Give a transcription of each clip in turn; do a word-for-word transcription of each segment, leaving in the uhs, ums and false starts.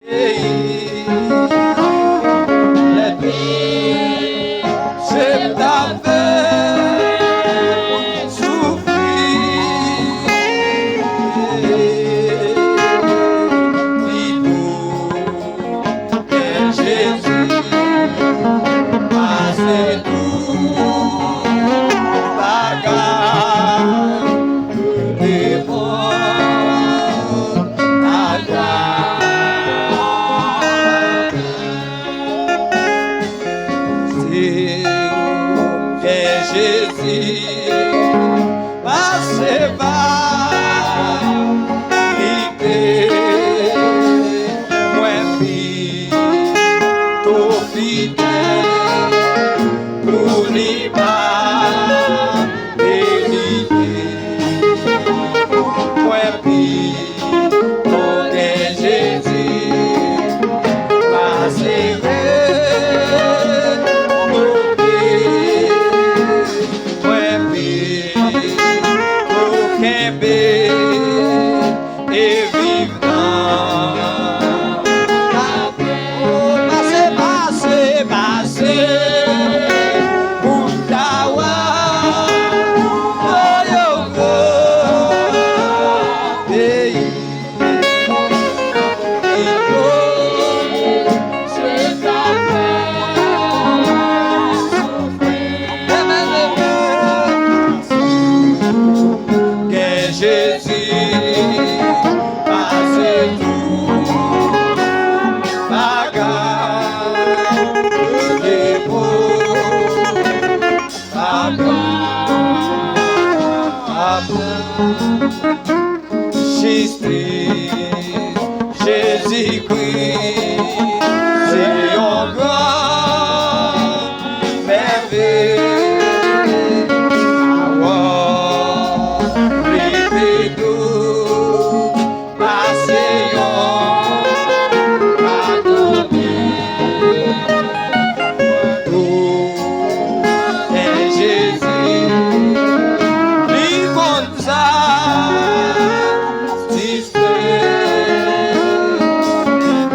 Lè tou se ta fè soufri, pito gen Jezi pase tout bagay. Reponn a ta Se ou gen Jezi, pase vanite. Mwen pito fidèl pou li pa verite. Mwen pito gen Jezi, pase renote. Mwen pito kenbe e viv nan lapè. Pase, pase, pase pou ta wa nan yon gran peyi. Pito se ta fè soufri. Gen Jezi pase tout bagay. Depo bagay. Jistis Jezikri se yon gran mèveye. Pawòl li pi dous pase yon padone. Tou gen Jezi, li konn satisfè.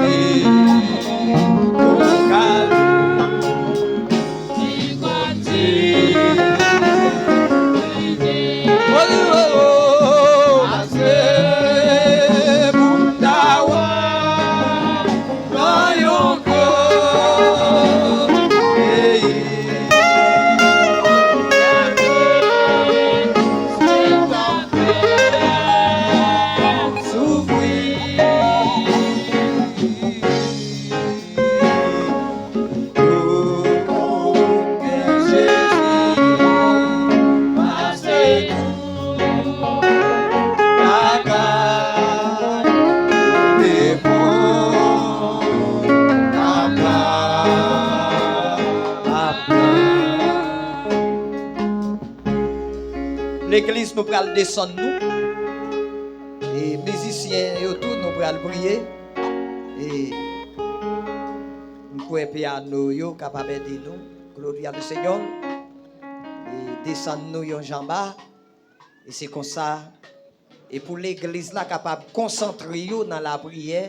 Li konn satisfè. Legliz, nou pral desann nou. E mizisyen yo tou, nou pral priye. E m kwè pyano yo kapab ede nou. Gloria al Señor. E desann nou yon jan ba. E se konsa. E pou legliz la kapab konsantre yo nan lapriyè.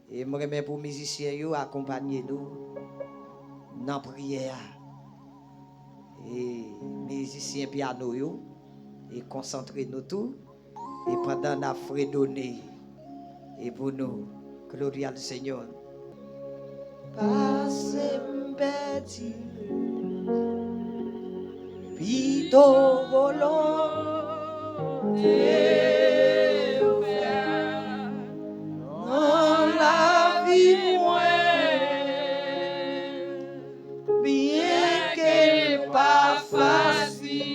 E m renmen pou mizisyen yo akonpanye nou nan priyè a. E mizisyen pyano yo, e konsantre nou tou. E pandan n ap fredone, e pou nou, Gloria al Señor. Pase m pèdi, pito volonte w fè nan lavi mwen. Byenke l pa fasil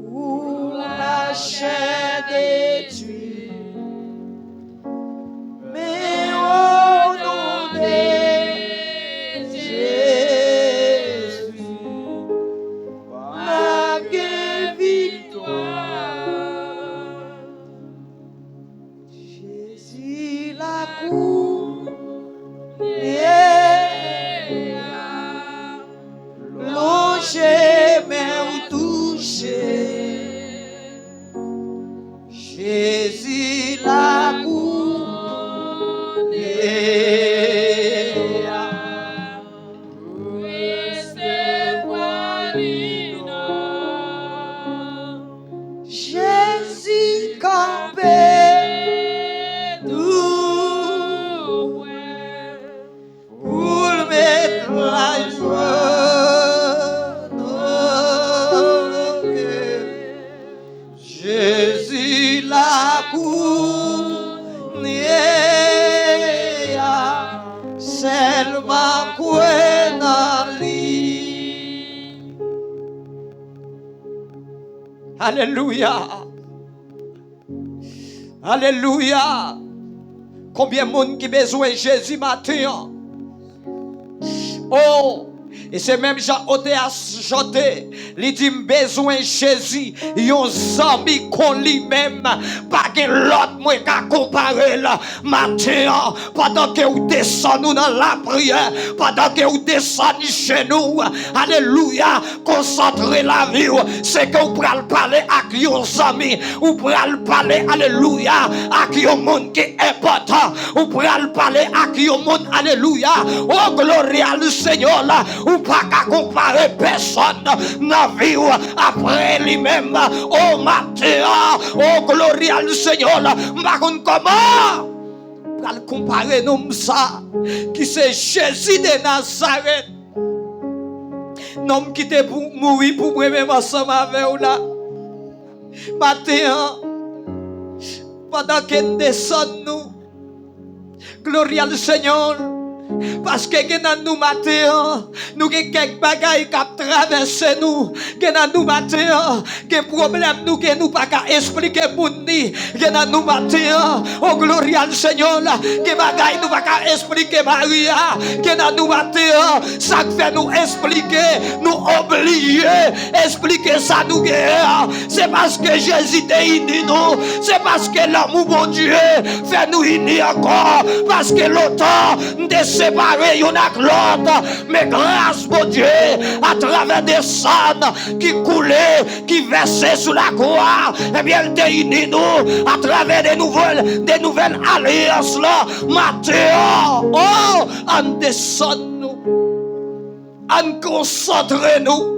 pou lachè detwi, men o non de Jezi, m ap gen viktwa. Jezi, lakou lonje men w touche. Jezi, lakou Alelouya. Alelouya. Konbyen moun ki bezwen Jezi maten an? Oh, e se menm jan otè a chante, li di, "M bezwen Jezi, yon zanmi kon li menm, pa gen lòt mwen ka konpare l." Maten an, pandan ke w desann ou nan lapriyè, pandan ke w desann jenou, alelouya, konsantre lavi w, se ke w pral pale ak yon zanmi, ou pral pale, alelouya, ak yon moun ki enpòtan, ou pral pale ak yon moun, alelouya, o glorya al Senyè, ou pa ka konpare pèsòn nan vi w apre li menm, o maten an, o glorya al Senyè, m pa konn kòman pral konpare nonm sa, ki se Jezi de Nazarèt. Nonm ki te pou mouri pou mwen menm ansanm avè w la. Maten an, pandan ke n desann nou, glorya al Senyè, paske gen nan nou maten an, nou gen kèk bagay k ap travèse nou. Gen nan nou maten an, gen pwoblèm nou gen, nou pa ka esplike moun ni. Gen nan nou maten an, o glorya al Senyè, gen bagay nou pa ka esplike mari a. Gen nan nou maten an, sa k fè nou esplike, nou oblije esplike sa nou genyen an. Se paske Jezi te ini nou. Se paske lanmou Bondye fè nou ini ankò. Paske lontan, n te separe youn ak lòt. Men gras Bondye, atravè de san ki koule, ki vèse sou lakwa, ebyen, l te ini nou atravè de nouvèl, de nouvèl alyans la. Maten an, oh, ann desann nou. Ann konsantre nou.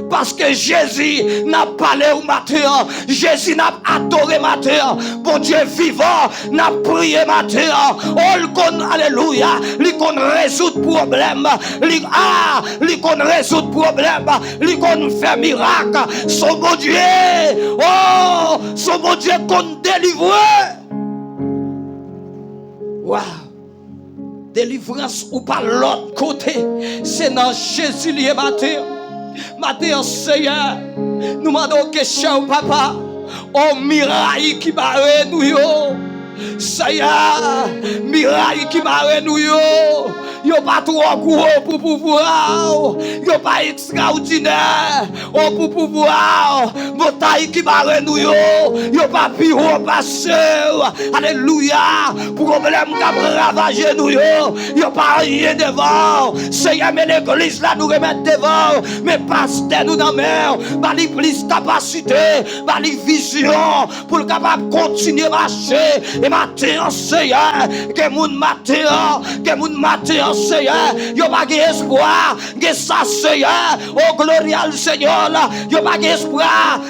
Paske Jezi n ap pale w maten an. Jezi n ap adore maten an. Bondye vivan, n ap priye maten an. O, l konn, alelouya, li konn rezoud pwoblèm. Li, a, li konn rezoud pwoblèm. Li konn fè mirak. Son Bondye, o, son Bondye konn delivre. Waw. Delivrans ou pa lòt kote. Se nan Jezi li ye maten an. Maten an, Seyè, nou mande w kesyon, Papa. O miray ki bare nou yo. Seyè, miray ki bare nou yo. Yo pa twò gwo pou pouvwa w. Yo pa ekstraòdinè. O pou pouvwa w. Montay ki bare nou yo. Yo pa pi wo pase w. Alelouya. Pwoblèm k ap ravaje nou yo, yo pa anyen devan w. Seyè, men legliz la nou remèt devan w. Men pastè nou nan men w. Ba li plis kapasite. Ba li vizyon pou l kapab kontinye mache. E maten an, Seyè, gen moun maten an, gen moun maten an, Seyè, yo pa gen espwa. Gen sa, Seyè, o glorya al Senyè, yo pa gen espwa.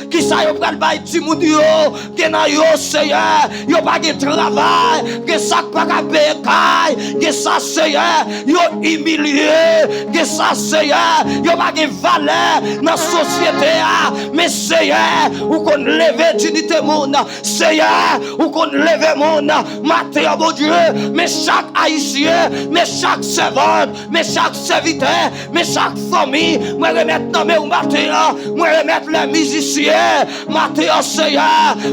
Kisa yo pral bay timoun yo? Gen nan yo, Seyè, yo pa gen travay. Gen sa k pa ka peye kay. Gen sa, Seyè, yo imilye. Gen sa, Seyè, yo pa gen valè nan sosyete a. Men, Seyè, ou konn leve dinite moun. Seyè, ou konn leve moun. Maten an, Bondye, men chak Ayisyen, men chak sèvant, men chak sèvitè, men chak fanmi, mwen remèt nan men w maten an. Mwen remèt lè mizisyen maten an, Seyè.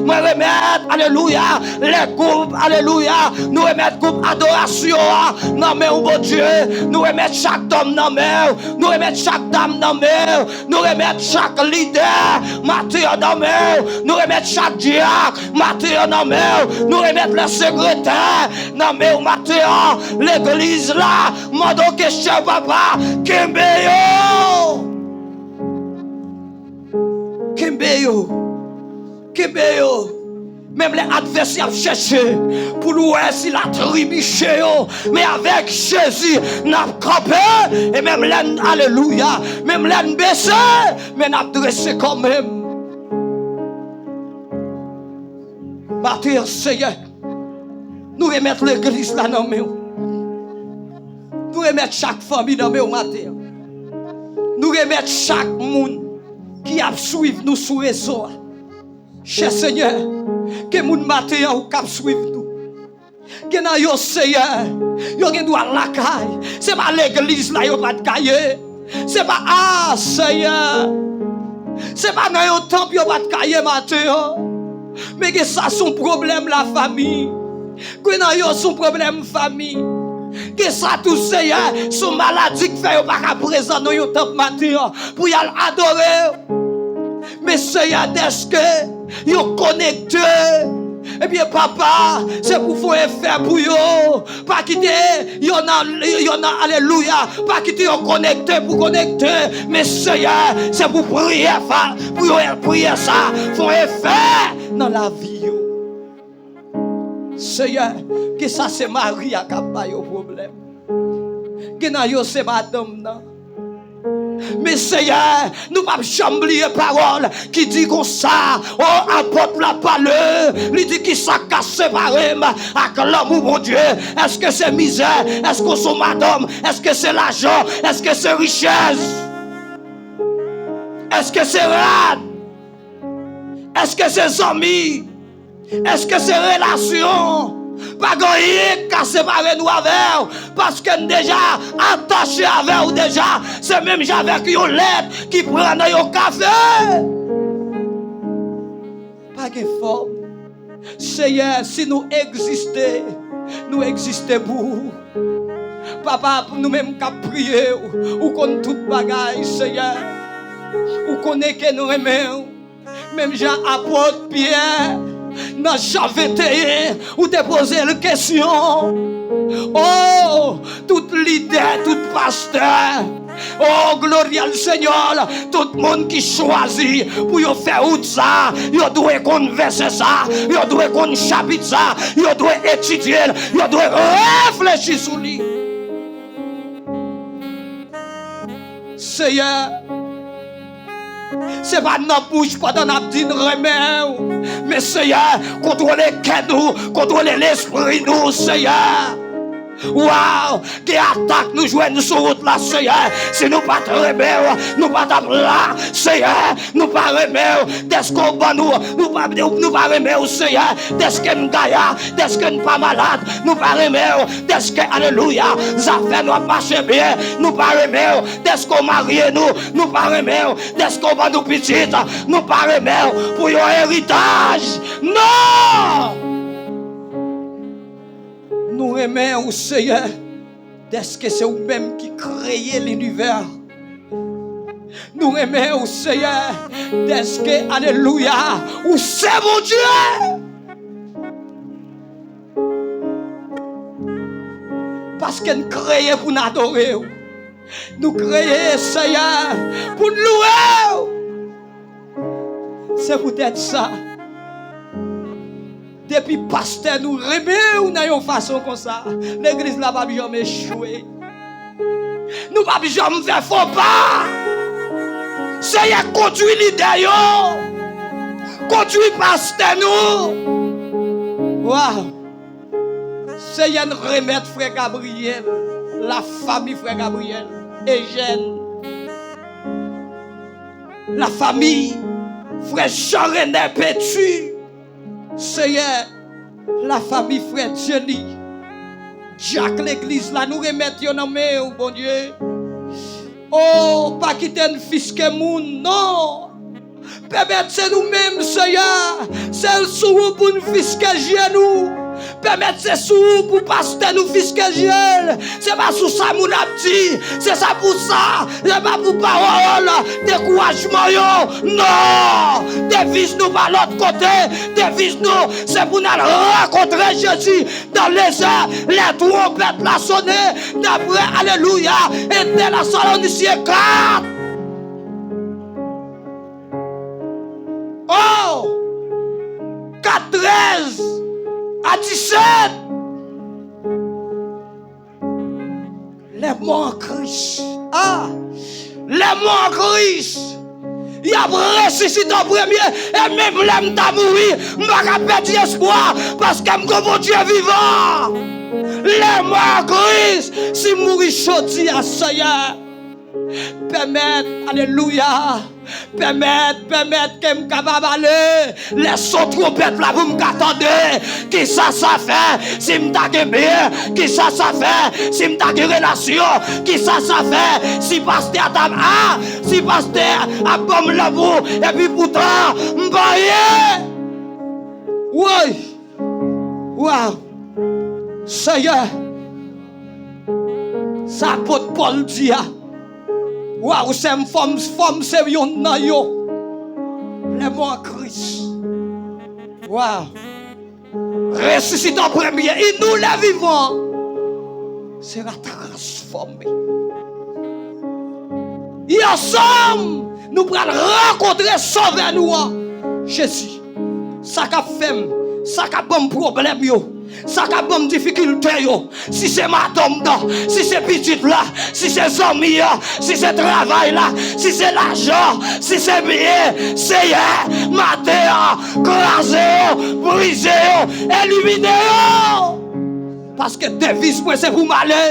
Mwen remèt, alelouya, lè gwoup, alelouya. Nou remèt gwoup adorasyon an nan men w, Bondye. Nou remèt chak dòm nan men w. Nou remèt chak dam nan men w. Nou remèt chak lidè maten an nan men w. Nou remèt chak dyak maten an nan men w. Nou remèt lè sekretè nan men w maten an. Legliz la, mande w kesyon, Papa. Kenbe yo. Kenbe yo. Kenbe yo. Menm lè advèsè ap chèche pou l wè si l atribiche yo, men avèk Jezi, n ap kanpe. E menm lè n, alelouya, menm lè n bese, men n ap drese kanmenm. Maten an, Seyè, nou remèt legliz la nan men w. Nou remèt chak fanmi nan men w maten an. Nou remèt chak moun ki ap swiv nou sou rezo a. Chè Senyè, gen moun maten an ou k ap swiv nou. Gen nan yo, Seyè, yo gen dwa lakay. Se pa legliz la yo pa t ka ye. Se pa, a, Seyè. Se pa nan yon tanp yo pa t ka ye maten an. Men gen sa se yon pwoblèm lafanmi. Gen nan yo se yon pwoblèm fanmi. Gen sa tou, Seyè, se yon maladi k fè yo pa ka prezan nan yon tanp maten an pou y al adore w. Men, Seyè, dèske yo konekte, ebyen, Papa, se pou fè yon efè pou yo. Pa kite yo nan, yo nan, alelouya. Pa kite yo konekte pou konekte. Men, Seyè, se pou priyè fa, pou yo, priyè sa fè yon efè nan lavi yo. Seyè, gen sa se mari a k ap ba yo pwoblèm. Gen nan yo se madanm nan. Men, Seyè, nou p ap janm bliye pawòl ki di konsa, o, apot la pale, li di, kisa k ka separe m ak lanmou Bondye? Èske se mizè? Èske se madanm? Èske se lajan? Èske se richès? Èske se rad? Èske se zanmi? Èske se relasyon? Pa gen anyen k ka separe nou avè w, paske n deja atache avè w deja. Se menm jan avèk yon lèt ki pran nan yon kafe. Pa gen fòm. Seyè, si nou egziste, nou egziste pou ou. Papa, nou menm k ap priye w, ou konn tout bagay, Seyè. Ou konnen ke nou renmen w. Menm jan apot Pyè, nan Jan venteyen, ou te poze l kesyon. O, tout lidè, tout pastè, o, gloria al Señor, tout moun ki chwazi pou yo fè wout sa, yo dwe konn vèsè sa, yo dwe konn chapit sa, yo dwe etidye l, yo dwe reflechi sou li. Seyè, se pa nan bouch pandan n ap di n renmen w, men, Seyè, kontwole kè nou, kontwole lespri nou, Seyè. Waw, gen atak nou jwenn sou wout la, Seyè. Si nou pa t renmen w, nou pa t ap la, Seyè. Nou pa renmen w dèske w ban nou, nou pa, nou pa renmen w, Seyè, dèske n gaya, dèske n pa malad, nou pa renmen w dèske, alelouya, zafè nou ap mache byen, nou pa renmen w dèske w marye nou, nou pa renmen w dèske w ban nou pitit, nou pa renmen w pou yon eritaj. Non! Nou renmen w, Seyè, dèske se ou menm ki kreye linivè. Nou renmen w, Seyè, dèske, alelouya, ou se Bondye. Paske n kreye pou n adore w. Nou kreye, Seyè, pou n louwe w. Se poutèt sa, depi pastè nou renmen w nan yon fason konsa, legliz la p ap janm echwe. Nou p ap janm fè fo pa. Seyè, kondui lidè yo. Kondui pastè nou. Waw. Seyè, n remèt frè Gabriyèl, lafanmi frè Gabriyèl, Ejèn, lafanmi frè Jan Renè Peti, Seyè, lafanmi frè Dyeli, dyak legliz la, nou remèt yo nan men w, Bondye. O, pa kite n fiske moun, non. Pèmèt se nou menm, Seyè. Se sou ou pou n fiske je nou. Pèmèt se sou ou pou pastè nou fiske je l. Se pa sou sa moun ap di. Se sa pou sa. Se pa pou pawòl dekourajman yo. Non. Deviz nou pa lòt kote. Deviz nou, se pou n al rankontre Jezi dans les airs, lè twonpèt la sone, daprè, alelouya, de Tesalonisyen kat. O! Kat trèz a disèt. Les morts en Christ. Ah! Les morts en Christ. Y ap resisite an premye. E menm lè m ta mouri, m pa ka pèdi espwa, paske m gon Bondye vivan. Les morts en Christ. Si m mouri jodi a, Seyè, pèmèt, alelouya, Pèmèt, pèmèt ke m kapab ale. Lè son twonpèt la pou m ka tande. Kisa sa fè si m ta gen byen? Kisa sa fè si m ta gen relasyon? Kisa sa fè si pastè a ta, a, si pastè a ap ban m lanmou, epi poutan m pa anyen? Woy! Waw! Seyè, sa apot Pòl di a. Waw, sè m, fò m, fò m se yonn nan yo. Les morts en Christ. Waw. Ressuscité en premier, et nous les vivants sera transformé. E ansanm, nou pral rankontre Sovè nou an, Jezi. Sa k ap fè m, sa k ap ban m pwoblèm yo, sa k ap ban m difikilte yo, si se madanm nan, si se pitit la, si se zanmi an, si se travay la, si se lajan, si se byen, Seyè, maten an, kraze yo, brize yo, elimine yo. Paske deviz mwen se pou m ale.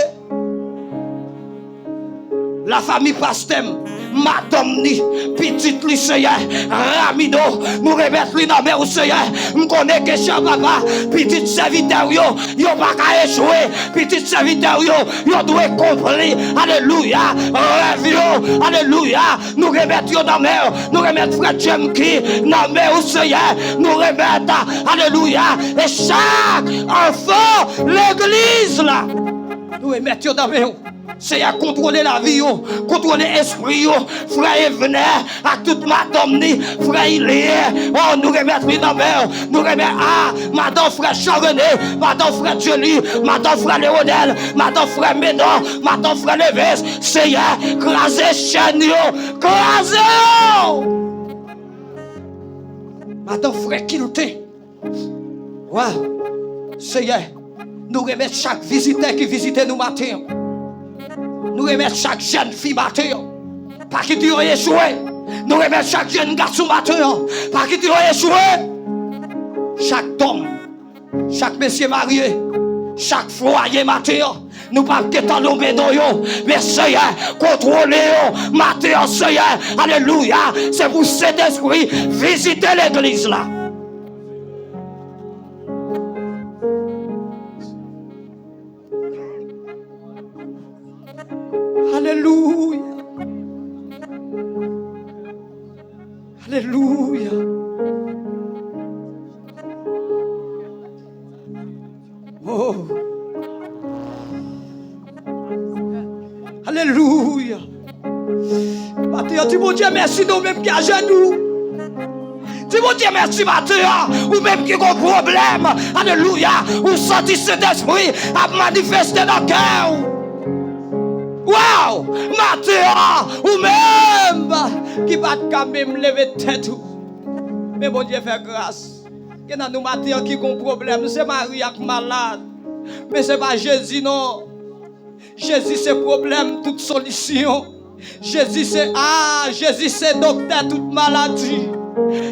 Lafanmi pastè m, madanm ni, pitit li, Seyè, Ramino, nou remèt li nan men w, Seyè. M konnen ke, chè papa, pitit sèvitè w yo, yo pa ka echwe. Pitit sèvitè w yo, yo dwe konpli, alelouya, rèv yo, alelouya. Nou remèt yo nan men w, nou remèt frè Jemki nan men w, Seyè. Nou remèt, alelouya, e chak anfan legliz la, nou remèt yo nan men w. Seyè, kontwole lavi yo, kontwole espri yo. Frè Evnè ak tout madanm ni, frè Ilye, o, nou remèt li nan men w. Nou remèt, a, madanm frè Jean René, madanm frè Djeli, madanm frè Leonèl, madanm frè Menon, madanm frè Leves. Seyè, kraze chèn yo, kraze yo. Madanm frè Kilten, waw, Seyè, nou remèt chak vizitè ki vizite nou maten an. Nou remèt chak jèn fi maten an. Pa kite yo echwe. Nou remèt chak jèn gason maten an. Pa kite yo echwe. Chak dòm, chak mesye marye, chak fwaye maten an. Nou p ap gentan lonbe non yo. Men Seyè, kontwole yo maten an, Seyè. Alelouya. Se pou Sentespri vizite legliz la. Alelouya. Alelouya. Oh. Alelouya. Maten an, di Bondye mèsi, non, menm ki ajenou. Di Bondye mèsi maten an, ou menm ki gon pwoblèm. Alelouya. Ou santi Sentespri ap manifeste nan kè w. Waw! Maten an, ou menm ki pa t ka menm leve tèt ou. Men Bondye fè gras. Gen nan nou maten an ki gon pwoblèm, se mari a k malad. Men se pa Jezi non. Jezi se pwoblèm tout solisyon. Jezi se, a, Jezi se doktè tout maladi.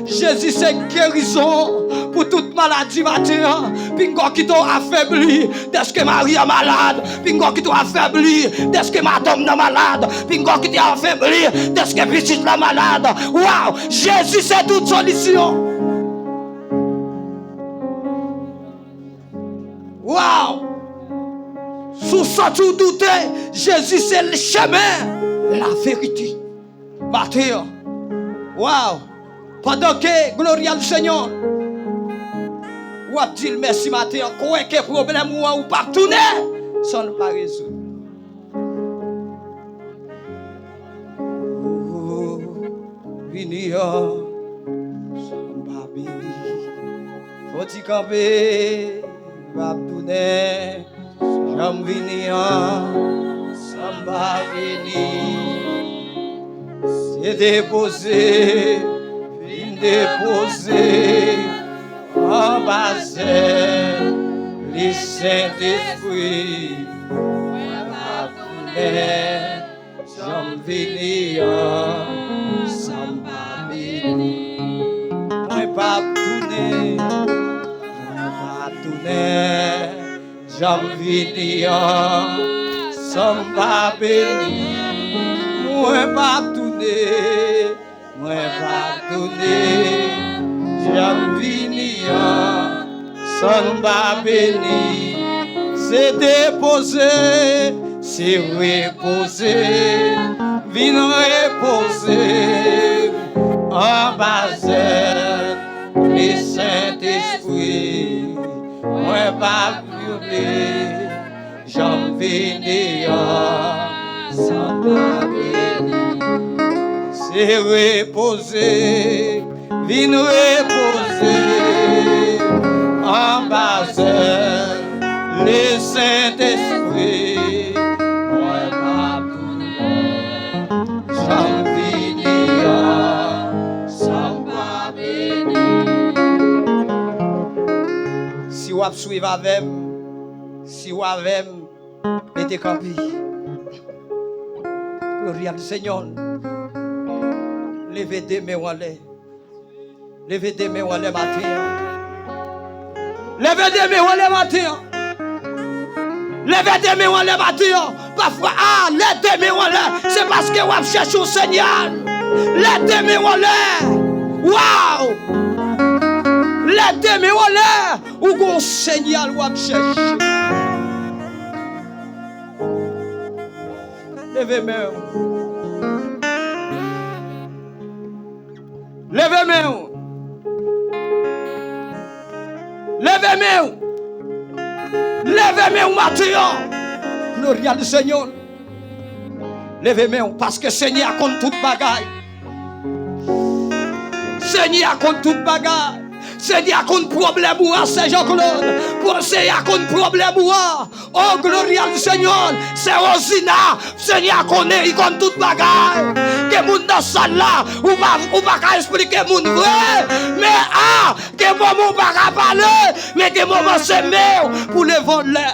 Jezi se gerizon pou tout maladi maten an. Pinga w kite w afebli dèske mari a malad. Pinga w kite w afebli dèske madanm nan malad. Pinga w kite w afebli dèske pitit la malad. Waw, Jezi se tout solisyon. Waw! Si w santi w doute, Jezi se l chemen, laverite. Maten an. Waw! Pandan ke, gloria al Señor, w ap di l mèsi maten an, kwè ke pwoblèm ou an, ou p ap tounen san l pa rezoud. Vini an, san pa beni. Fò ti kanpe, p ap tounen. Janm vini an, san pa beni. Se depoze, vin depoze anba zèl li Sentespri. Mwen p ap tounen, janm vini an, san pa beni. Mwen p ap tounen, mwen p ap tounen, janm vini an, san pa beni. Mwen p ap tounen, Mwen pa tounen, jan m vini an, san m pa beni. Se depoze, se repoze, vin repoze anba zèl Lesentespri. Mwen pa tounen, jan m vini an, san pa beni. Se repoze, vin repoze anba zèl Lesentespri. Mwen pa tounen, jan m vini an, san pa beni. Si w ap swiv avè m, si w avè m, mete kanpe. Gloria al Señor. Leve de men w anlè. Leve de men w anlè maten an. Leve de men w anlè maten an. Leve de men w anlè maten an. Pafwa, a, lè de men w anlè, se paske w ap chèche yon senyal. Lè de men w anlè. Waw! Lè de men w anlè, ou gon senyal w ap chèche. Leve men w. Leve men w. Leve men w. Leve men w maten an. Gloria al Señor. Leve men w, paske Senyè a konn tout bagay. Senyè a konn tout bagay. Senyè a konn pwoblèm ou a, Sè Jean Claude. Senyè a konn pwoblèm ou a. Oh, gloria al Señor. Sè Rosina, Senyè a konnen, li konn tout bagay. Gen moun nan sal la, ou pa, ou pa ka esplike moun vre. Men, a, gen moman ou pa ka pale, men gen moman se men w pou leve anlè.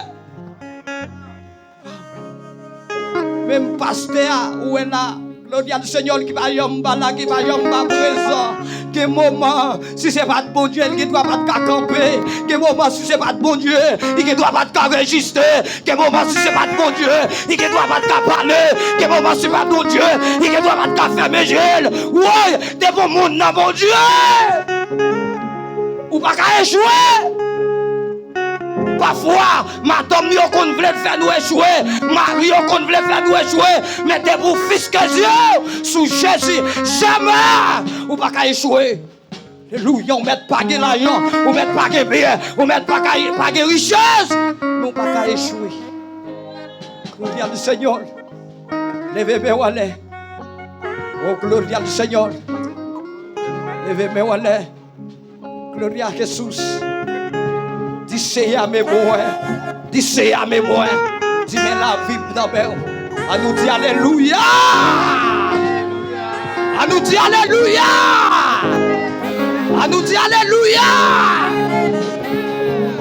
Menm pastè a, ou wè la, gloria al Señor, ki pa janm pa la, ki pa janm pa prezan. Gen moman, si se pa t Bondye, li gen dwa pa t ka kanpe. Gen moman, si se pa t Bondye, li gen dwa pa t ka rejistre. Gen moman, si se pa t Bondye, li gen dwa pa t ka pale. Gen moman, si se pa t Bondye, li gen dwa pa t ka fèmen je l. Woy, depi yon moun nan Bondye, ou pa ka echwe. Pafwa, madanm yo konn vle fè nou echwe, mari yo konn vle fè nou echwe, men depi w fiske zye w sou Jezi, jamè ou pa ka echwe. Alelouya, ou mèt pa gen lajan, ou mèt pa gen byen, ou mèt pa ka, pa gen richès, men ou pa ka echwe. Gloria al Señor. Leve men w anlè. Oh, gloria al Señor. Leve men w anlè. Gloria a Jesus. Di Senyè a men mwen. Di Senyè a men mwen. Di men lavi m nan men w. An nou di alelouya. An nou di alelouya. An nou di alelouya.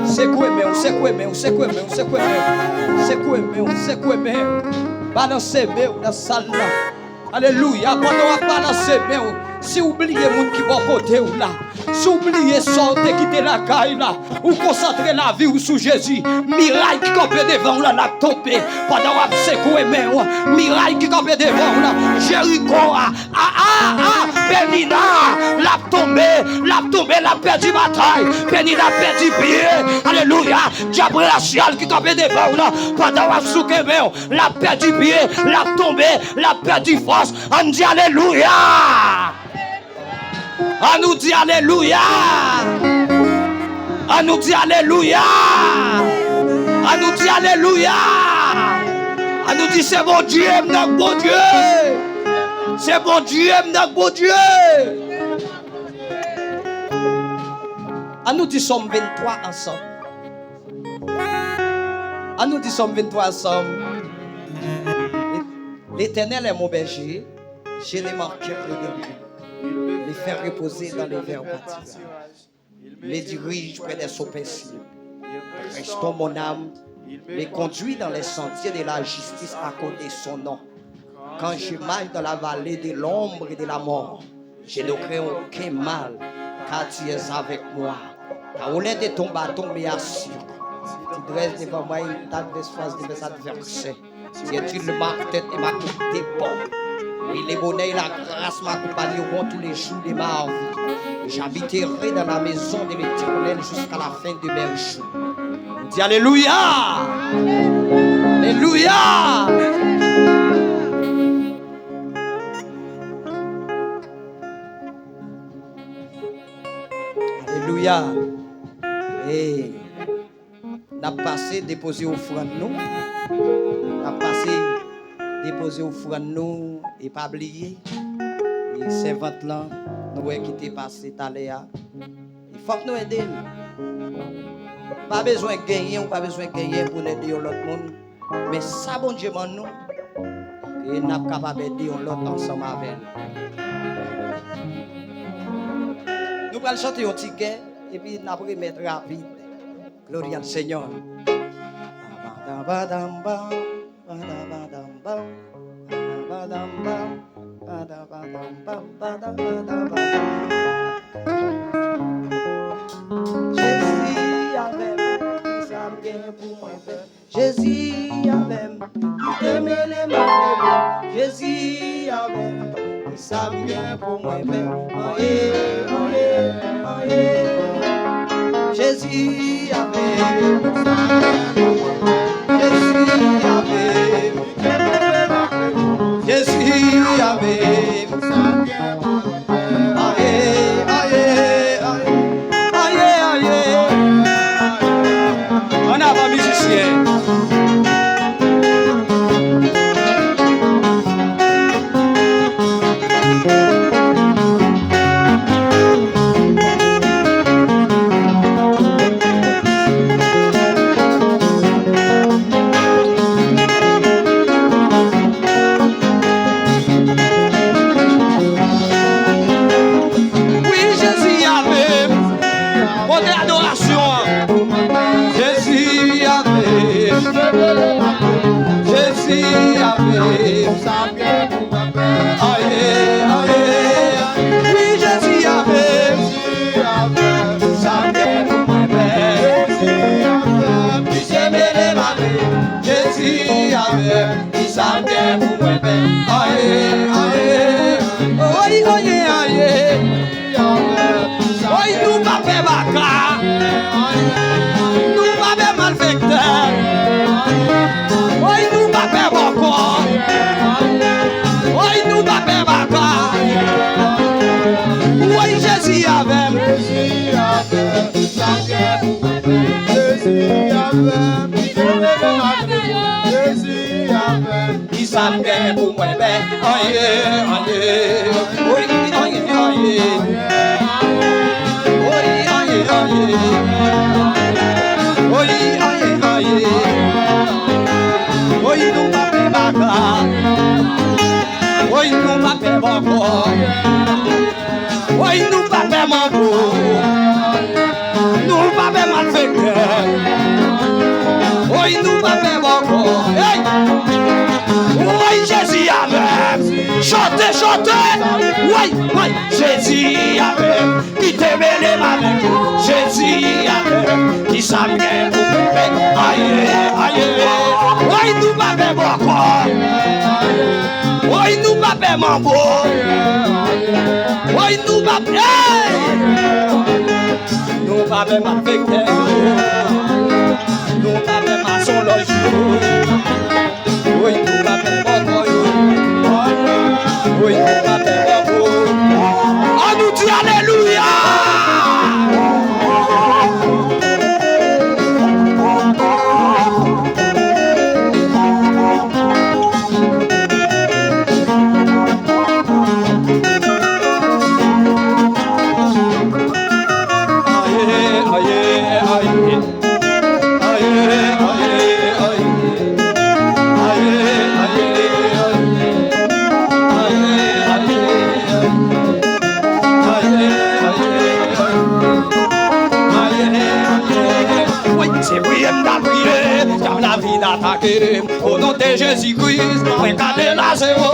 Sekwe men w, sekwe men w, sekwe men w, sekwe men w. Sekwe men w, sekwe men w. Balanse men w nan sal la. Alelouya. Pandan w ap balanse men w, si w bliye moun ki bò kote w la, si w bliye sa w te kite lakay la, ou konsantre lavi w sou Jezi, miray ki kanpe devan w la, l ap tonbe. Pandan w ap sekwe men w, miray ki kanpe devan w la, Jeriko a, a, a, a, Penina, l ap tonbe, l ap tonbe, l ap pèdi batay. Penina pèdi pye. Alelouya. Dyab rasyal ki kanpe devan w la, pandan w ap souke men w, l ap pèdi pye, l ap tonbe, l ap pèdi fòs. Ann di alelouya! Ann nou di alelouya! Ann nou di alelouya! Ann nou di alelouya! Ann nou di se Bondye m nan Bondye! Se Bondye m nan Bondye! Ann nou di Sòm venntwa ansanm. Ann nou di Sòm venntwa ansanm. L'Éternel est mon berger, je ne manquerai de rien. Il me fait reposer dans les verts pâturages. Il me dirige près des eaux paisibles. Il restaure mon âme. Il me conduit dans les sentiers de la justice à cause de son nom. Quand je marche dans la vallée de l'ombre de la mort, je ne crains aucun mal, car tu es avec moi. Ta olè de ton bâton me rassure. Tu dresses devant moi une table d'espoir devant mes adversaires. Tu étires ma tête et ma coupe de bord. Et le bonheur et la grâce m'accompagneront tous les jours de ma vie. J'habiterai dans la maison de l'Éternel jusqu'à la fin de mes jours. Di alelouya! Alelouya! Alelouya! Hey. N ap pase depoze ofrann nou. N ap pase depoze ofrann nou. E pa bliye, e sèvant lan, nou wè ki te pase talè a. E fòk nou ede l. Pa bezwen genyen, ou pa bezwen genyen pou n ede yon lòt moun. Men sa Bondye ban nou, e n ap kapab ede yon lòt ansanm avè l. Nou pral chante yon ti kè, epi n ap remèt rapid. Gloria al Señor. Jezi avè m, kisa m gen pou mwen fè? Jezi avè m, kite mele m avè l. Jezi avè m, kisa m gen pou mwen fè? Anyen, anyen, anyen. Jezi avè m, Jezi avè m, Jezi avè m. Aye, aye, aye. Aye, aye. Ann avan, mizisyen. Wi, Jezi avè m. Pote adorasyon an. Jezi avè m. Jezi avè m. Aye, aye, aye. Wi, Jezi avè m. Sa m gen pou mwen fè. Misye mele m avè m. Jezi avè m. Ki sa m gen pou mwen fè? Aye, aye. Oy, oye, aye. Oy, nou pa pè baka. Nou pa pè malfektè. Oy, nou pa pè bòkò. Oy, nou pa pè baka. Oy, Jezi avè m. Jezi avè m. Jezi avè m. Jezi avè m. Ki sa m gen pou mwen fè? Anyen, anyen. Oy, anyen, anyen. Oy, anyen, anyen. Oy, anyen, anyen. Oy, nou pa pè baka. Oy, nou pa pè bòkò. Woy, nou pa pè manbo. Nou pa pè malfektè. Woy, nou pa pè bòkò. Hey! Woy, Jezi avè m. Chante, chante. Woy, woy, Jezi avè m. Kite mele m avè m. Jezi avè m. Ki sa m gen pou m fè? Aye, aye. Woy, nou pa pè bòkò. Woy, nou pa pè manbo. Woy, nou pa pè, hey! Nou pa pè malfektè yo. Nou pa pè masonlòj yo. Woy, nou pa pè bòkò yo. Woy, nou pa pè bòkò. Ann nou di alelouya! Wi, se priye m ta priye, dyab lavi atake m. O non de Jezi Kris, mwen kale la zewo.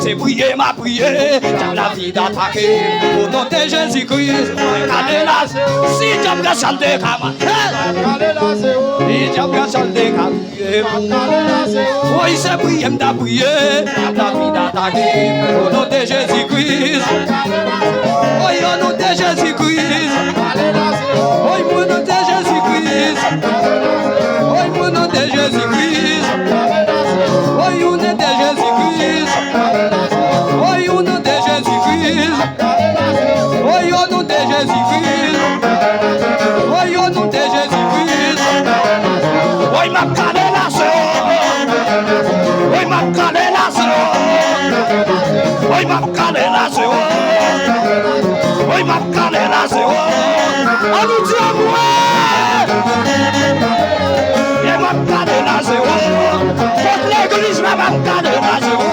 Se priye m ap priye, dyab lavi atake m. O non de Jezi Kris, mwen kale la zewo. Si dyab ka chante kama, hey! Si dyab ka chante kama. Woy, se priye m ta priye, m ta fin atake. O non de Jezi Kris. Woy, o non de Jezi Kris. Woy, mwen non de Jezi Kris. Woy, mwen non de Jezi Kris. Woy, o non de Jezi Kris. Woy, o non de Jezi Kris. Woy, o non de Jezi Kris. Woy, o non de Jezi Kris. Woy, m ap kale Lazaro. Woy, m ap kale Lazaro. Woy, m ap kale Lazaro. Woy, m ap kale Lazaro. Ann nou di amwey. E m ap kale Lazaro. Kot legliz la, m ap kale Lazaro.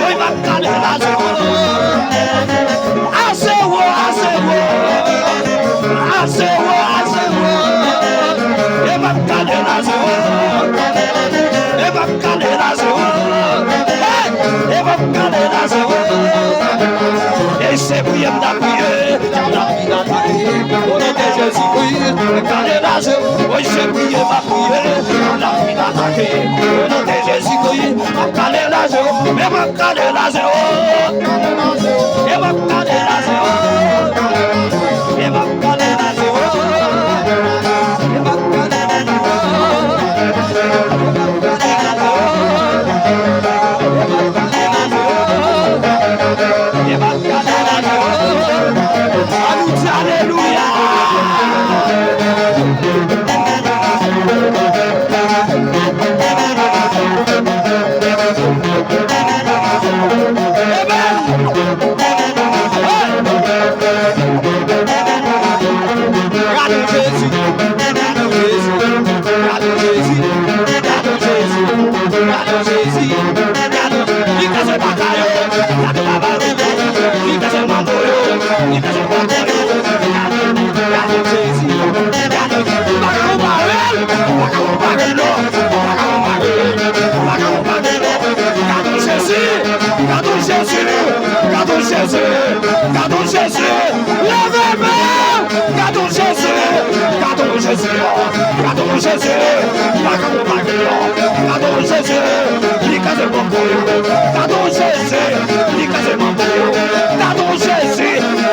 Woy, m ap kale Lazaro. Ase wo, ase wo. Ase wo, ase wo. E m ap kale Lazaro. E m ap kale Lazaro. Hey! E m ap kale Lazaro. E se priye m ta priye. M ta fin atake. O non de Jezi Kris. Kale Lazaro. Woy, se priye m ap priye. M ta fin atake. O non de Jezi Kris. M ap kale Lazaro. E m ap kale Lazaro. E m ap kale Lazaro. E m ap kale Lazaro. E m ap kale Lazaro. E m ap kale Lazaro. E m ap kale Lazaro. Ann nou di alelouya. Amen. Hey! Gade Jezi, gade Jezi, gade Jezi, gade Jezi, gade Jezi, gade Jezi. Li kraze baka yo, gade baba yo, li kraze manto yo, li kraze baka yo. Gade Jezi, gade Jezi. Pa ka konpare l, pa ka konpare l non, pa ka konpare l, pa ka konpare l non. Gade Jezi, gade Jezi, gade Jezi, gade Jezi. Leve men w. Gade Jezi, gade Jezi, gade Jezi, pa ka konpare l non. Gade Jezi, li kraze manto yo. Gade Jezi, li kraze manto yo. Gade Jezi,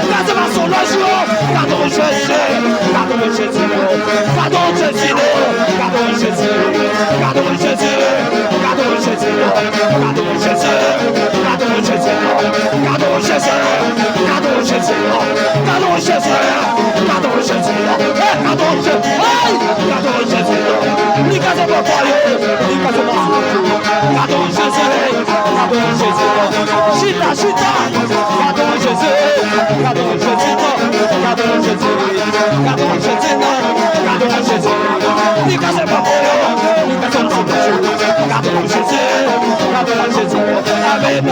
kraze masonaj yo. Gade Jezi, gade Jezi, gade Jezi, gade Jezi, gade Jezi, gade Jezi. Gade Jezi, gade Jezi, gade Jezi, gade Jezi, gade Jezi, gade Jezi, hey, gade Jezi, hey, gade Jezi, li kraze pòtay yo, li kraze pòtay yo, gade Jezi, gade Jezi, chita, chita, gade Jezi, gade Jezi, gade Jezi, gade Jezi, gade Jezi, li kraze pòtay yo, li kraze pòtay yo, gade Jezi, gade Jezi, amen.